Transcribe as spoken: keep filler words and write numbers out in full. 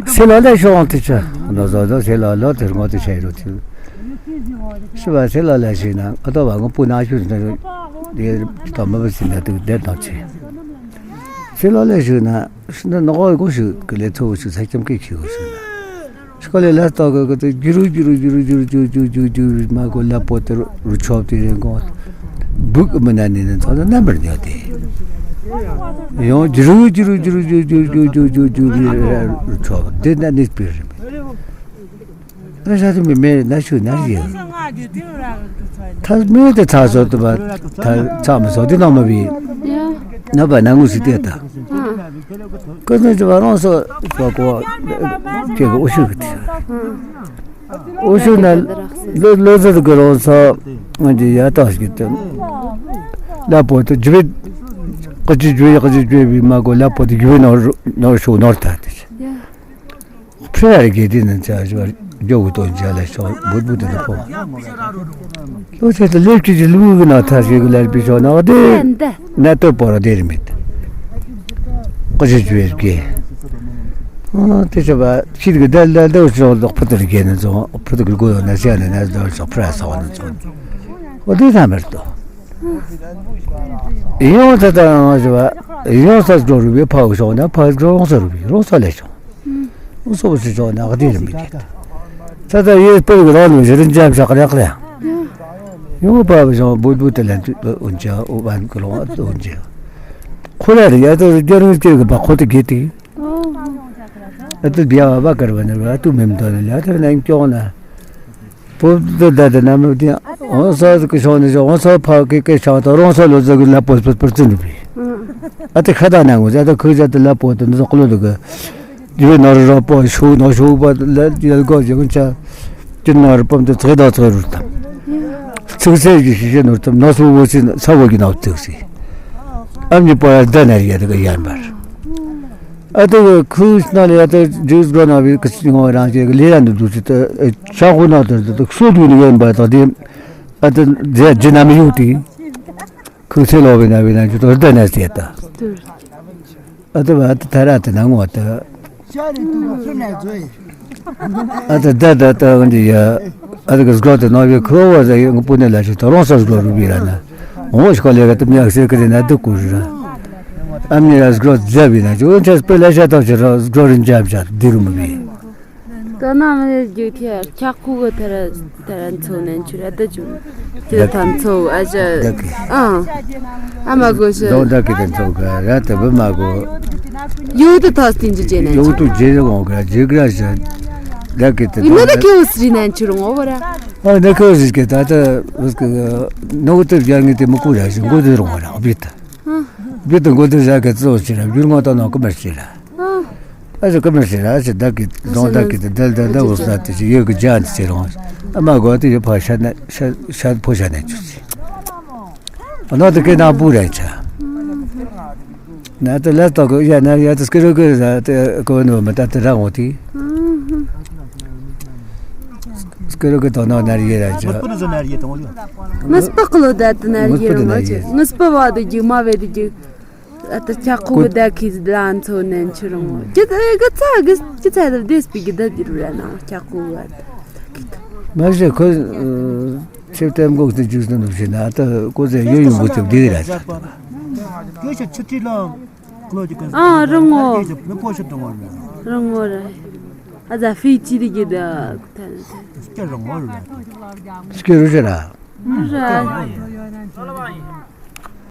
སེ་ལ་ལ་ཤོག་དེ་ཆ་ནོ་ཟོ་ཟོ་སེ་ལ་ལ་དེར་ངོ་དེ་ཆ་རོ་དེ་ཤི་བ་སེ་ལ་ལ་ཤི་ན་ཨ་ཏོ་བ་ངོ་པུ་ན་ཤུ་ན་རོ་དེ་ཏོ་མ་བ་སི་ན་དུ་དེ་དང་ཆེ་སེ་ལ་ལ་ཤི་ན་ཤི་ན་ནོ་གོ་གོ་ཤུ་གི་ལེ་ཚོ་ཤུ་ས་ཀྱམ་ཀི་ཁི་གོ་ཤུ་ན་ཤི་ལེ་ལ་ཏོ་གི་གི་དེ་རྒྱུ་རུ་རྒྱུ་རུ་རྒྱུ་རུ་རྒྱུ་རུ་རྒྱུ་རུ་རྒྱུ་རུ་མ་གོ་ལ་པོ་དེ་རུ་ཆོབ་དེ་རེ་གོ་བུག་མི་ན་ནི་ནི་ཚོ་ན་རྣམ་པར་ཉོ་དེ། ཡང་རྒྱུ་རུ་རྒྱུ་རུ་རྒྱུ་རུ་རྒྱུ་རུ་རྒྱུ་རུ་རྒྱུ་རུ་རྒྱུ་རུ་ཆོག་དེ་ན་ནི་སྤེལ་རེད། ན་ཤ་དུ་མི་མེད་ན་ཤུ་ན་ཡིན། ཐ་མེད་དེ་ཚ་བཟོ་དུ་བ་ཐ་ཚ་མི་བཟོ་དེ་ནང་མ་བི་ན་བ་ན་ངུ་སི་དེ་ད་ཀ་ནི་ཅི་བ་རང་སོ་བ་གོ་ཁྱེད་ཀྱི་ཨུ་ཤུ་གི་དེ། འོ་ཤུ་ན་ལོ་ལོ་ཟེར་གི་རོ་ས་ང་ཅི་ཡ་ཏག་ཞིག་དེ་ལ་པོ་དུ་ཇུ་བི་ཀ་ཅི་ཇུ་ཡི་ཀ་ཅི་ཇུ་བི་མ་གོ་ལ་པོ་དུ་ཇུ་བི་ནོར་ནོར་ཤོ་ནོར་ཐ་དེ་ཕྲེ་ཡར་གེ་དེ་ནི་ཚ་ཞུ་བར་ཇོ་གུ་དོན་ཇ་ལ་ཤོ་བུད་བུད་དུ་ནི་ཕོ་ལོ་ཆེ་དུ་ལེབ་ཀྱི་ལུ་གི་ན་ཐ་ཞིག་ལ་པི་ཤོ་ན་དེ་ན་ཏོ་པོ་ར་དེ་རི་མེད། ཀ་ཅི་ཇུ་ཡི་གེ་ཨ་དེ་ཆ་བ་ཤིར་གི་དལ་དལ་དལ་ཞོག་ལོག་ཕུ་ཏུར་གེ་ནི་ཚོ་ཕུ་ཏུར་གི་གོ་ཡོང་ན་ཤ་ནི་ན་ཟླ་ཞོག་ཕུ་ར་ས་བ་ནི་ཚོ་འོ་དེ་ཐ་མེར་ཏོ་ཡོང་ས་ད་ང་ཞུ་བ་ཡོང་ས་འགྲོ་རུ་བའི་ཕ་བུ་ཞོག་ན་ཕ་འགྲོ་རོང་ས་རུ་བའི་རོང་ས་ལས་ཞོག་རོང་ས་བུ་སི་ཞོག་ན་ག་དེ་རི་མི་དེ་ད་ད་ཡོད་པར་གི་རང་ལུ་ཞི་རིན་འཇམ་ཤག་རེག་རེ་ཡོང་བ་བུ་ཞོག་བུ་བུ་དེ་ལན་དུ་འོན་ཅ་འོ་བན་གི་ལོང་འོན་ཅ་ཁོ་ར་རི་ཡ་ད་རྒྱ་རིང་སྐྱེ་གི་བ་ཁོ་དེ་གེ་དེ། ཨ་ཏི་བྱ་བ་བ་དཀར་བ་ནི་བ་ཏུ་མེམ་དོ་ལ་ལ་ཐར་ན་སྐྱོང་ན། པོ་ཏུ་ད་ད་ན་མི་དེ་འོང་ས་གི་ཤོང་ནི་འོང་ས་ཕ་གི་གི་ཤང་ད་རོང་ས་ལོ་ཟ་གི་ལ་པོ་པོ་པོ་ཙི་ནི་བི། ཨ་ཏི་ཁ་ད་ན་ངོ་ཟ་ད་ཁུ་ཟ་ད་ལ་པོ་ཏུ་ནི་ཟ་ཀློ་ལུ་གི། ཡི་ནོར་རོ་པོ་ཤུ་ནོ་ཤུ་པ་ལ་ཡལ་གོ་ཡང་ཆ། ཅི་ནོར་པམ་དུ་ཚེ་ད་ཚེ་རུ་ཏམ། ཚིག་ཚེ་གི་ཤི་ཤི་ནོར་ཏམ་ནོ་སུ་བོ་སི་ས་བོ་གི་ནོ་ཚིག་སི། ཨ་མྱི་པོ་ཡ་ད་ན་ཡ་ད་ག་ཡན་པར། ཨ་ཏི་ཁུ་སྣ་ལ་ཡ་ཏི་ཇིས་གོ་ན་བི་ཀི་སི་ངོ་རང་ཅེ་གི་ལེ་ཡ་འདུ་འདུ་སི་ཏི་ཤ་ཁུ་ན་ཏི་ཏི་སུ་དུ་ནི་ཡོན་པ་ཏོ་ཏི་ཨ་ཏི་ཇེ་ཇི་ན་མི་ཡུ་ཏི་ཁུ་སེ་ལོ་བི་ན་བི་ན་ཇུ་ཏོ་རི་ཏི་ན་སི་ཏ་ཨ་ཏི་བ་ཏི་ཐ་ར་ཏི་ན་ངོ་ཏི་ཨ་ཏི་ད་ད་ཏི་འོན་ཏི་ཡ། ཨ་ཏི་གི་སྒོ་ཏི་ནོ་བི་ཁུ་བོ་ཟ་ཡི་ངུ་པུ་ནི་ལ་ཞི་ཏོ་རོང་ས་སྒོ་རུ་བི་ར་ན་འོ་ཤི་ཁོ་ལེ་ག་ཏི་མྱག་སེ་ཀི་རི་ན་ཏི་ཀུ་རི་ར། ཨ་མྱི་ར་སྒོ་ཛ་བི་ན་ཅི་འོན་ཆ་སྤེ་ལ་ཤ་ཏོ་ཅི་ར་སྒོ་རི་འཇམ་ཤ་དི་རུ་མི་བི། ད་ནང་ལ་རྒྱུག་ཐེ་ཁྱག་ཁུ་གི་ཐ་ར་ཐ་ར་འཚོ་ནན་ཆུ་ར་ད་ཅུ་ཅི་ད་འཚོ་ཨ་ཅ་ཨ་ཨ་མ་གོ་ཤ་རྡོག་ད་གི་ད་འཚོ་ག་ར་ད་བུ་མ་གོ་ཡུག་ཏུ་ཐོག་སྟེང་ཅི་ཅེ་ནན་ཡུག་ཏུ་ཇེ་རི་འོང་ག་ཇེ་ག་ར་ཤ་ད་གི་ད་ཡིན་ན་ད་ཁེ་བོ་སི་ནན་ཆུ་རུང་འོ་བ་ར་ཨ་ད་ཁེ་བོ་སི་གི་ད་ད་བུ་གི་ནོ་ཏུ་རྒྱ་ངི་ཏི་མུ་ཀུ་ར་ཤ་འགོ་དུ་རུང་བ་ར་ཨ་བི་ད་བི་ད་འགོ་དུ་ར་གི་ཙོ་ཤི་ར་བྱུར་ངོ་ད་ནོ་ཀུ་མ་ཤི་ར། ཨ་ཅེ་ཀ་མེ་ཤེ་ར་ཅེ་ད་གི་རྫོང་ད་གི་དེ་དལ་དལ་ད་འུ་ས་དེ་ཅི་ཡོད་གི་ཇ་འདི་ཅེ་རོང་ཨ་མ་གོ་དེ་ཡོད་ཕ་ཤ་ན་ཤ་ཤ་ཕོ་ཤ་ནས་ཅུ་ཅི་ཨ་ནོ་དེ་གི་ན་བུ་ར་ཆ་ན་དེ་ལ་ཏོ་གི་ཡ་ན་ཡ་དེ་སྐེ་རུ་གི་ར་དེ་གོ་ནོ་མ་ད་དེ་ར་འོ་དེ་སྐེ་རུ་གི་དོ་ནོ་ན་རི་ཡེ་ར་ཅ་ངས་སྤག་ལོ་ད་དེ་ན་རི་ཡེ་ར་མ་ཅེ་ངས་སྤ་བ་དེ་རྒྱུ་མ་བེ་དེ་རྒྱུ། ཨ་ད་ཁྱག་ཁུ་གི་ད་ཁི་ལ་འཚོ་ནན་ཆུ་རུང་ཅི་ད་གི་ཚ་གི་ཅི་ཚ་ད་དེ་སྤི་གི་ད་དེ་རུ་ར་ན་ཁྱག་ཁུ་གི་མ་ཤེས་ཁོ་ཆེབ་ཏེམ་གོག་ཏུ་ཇུས་ནུ་ཞེ་ན་ད་ཀོ་ཟེ་ཡོ་ཡུ་གུ་ཅབ་དེ་ར་ཅ་ད་ཨ་རང་ངོ་རང་ངོ་ར་ཨ་ཛ་ཧྥི་ཅི་དེ་གི་ད་ད་སྐྱ་རུ་ཞེ་ར། ར།